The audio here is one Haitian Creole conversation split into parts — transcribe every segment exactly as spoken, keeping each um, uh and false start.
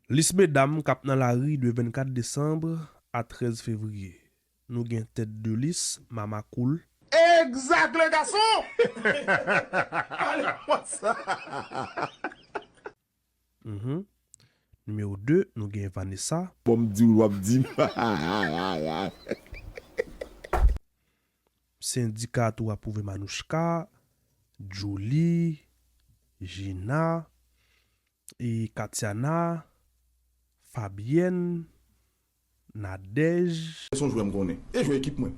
Lis medam k ap nan lari de vennkat desanm a trèz fevriye. Nou gen tèt de lis, Mama Cool. Exact, le garçon! Allez, what's up? Mhm. Nimewo de, nou gen Vanessa. Bon, m di w, w ap di m. Sendika tou apwouve Manouchka, Djouly, Jina, e Katiana, Fabyèn, Nadèj, Se yon jwè m konnen. E jwè ekip mwen.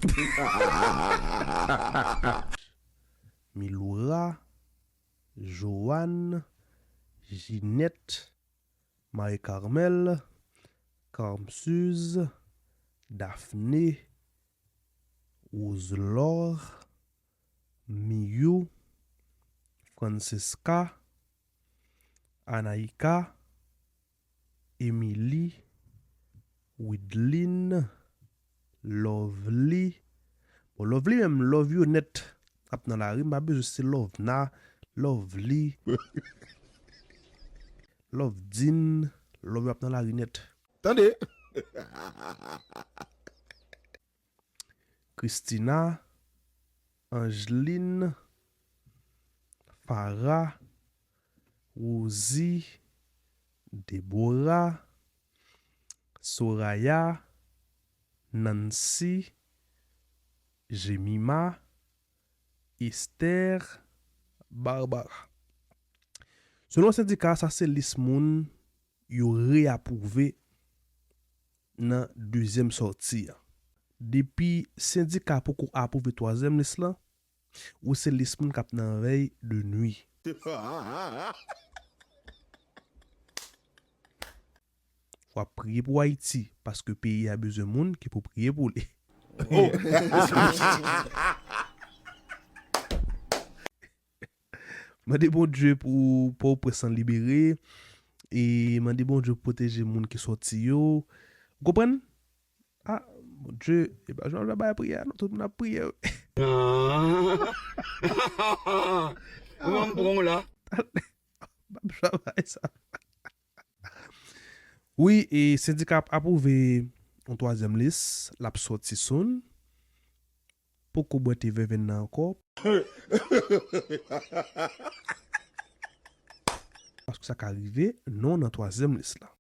Miloura, Joanne, Jinèt, Marie Carmelle, Carmsuze, Daphné, Roselor, Miyou, Francesca, Anaïka, Emily, Widline, Lovely. Bon, Lovely menm, Love You nèt ap nan lari, m pa bezwen se Lovena, Lovely, Lovedine, Love You ap nan lari nèt. Tande! Christina, Angeline, Farah, Rosie, Deborah, Soraya, Nancy, Jemima, Esther, Barbara. Selon sendika a, sa se lis moun yo reyapwouve nan dezyèm sòti a. Depi sendika poko apwouve twazyèm lis lan, ou se lis moun k ap nan vèy de nwi. W ap priye pou Ayiti, paske peyi a bezwen moun ki pou priye pou li. Mande Bondye pou Pòtoprens lan libere. E mande Bondye pou pwoteje moun ki sòti yo. Ou konprann? Ah, Bondye, e pa jan w bay priyè a non, tout moun ap priye wi. Ou menm pran w la. M ap travay sa. Wi, e sendika ap apwouve yon twazyèm lis, l ap sòti soon. Poko bwè te vèvenn nan ankò. Paske sa ka rive, non nan twazyèm lis la.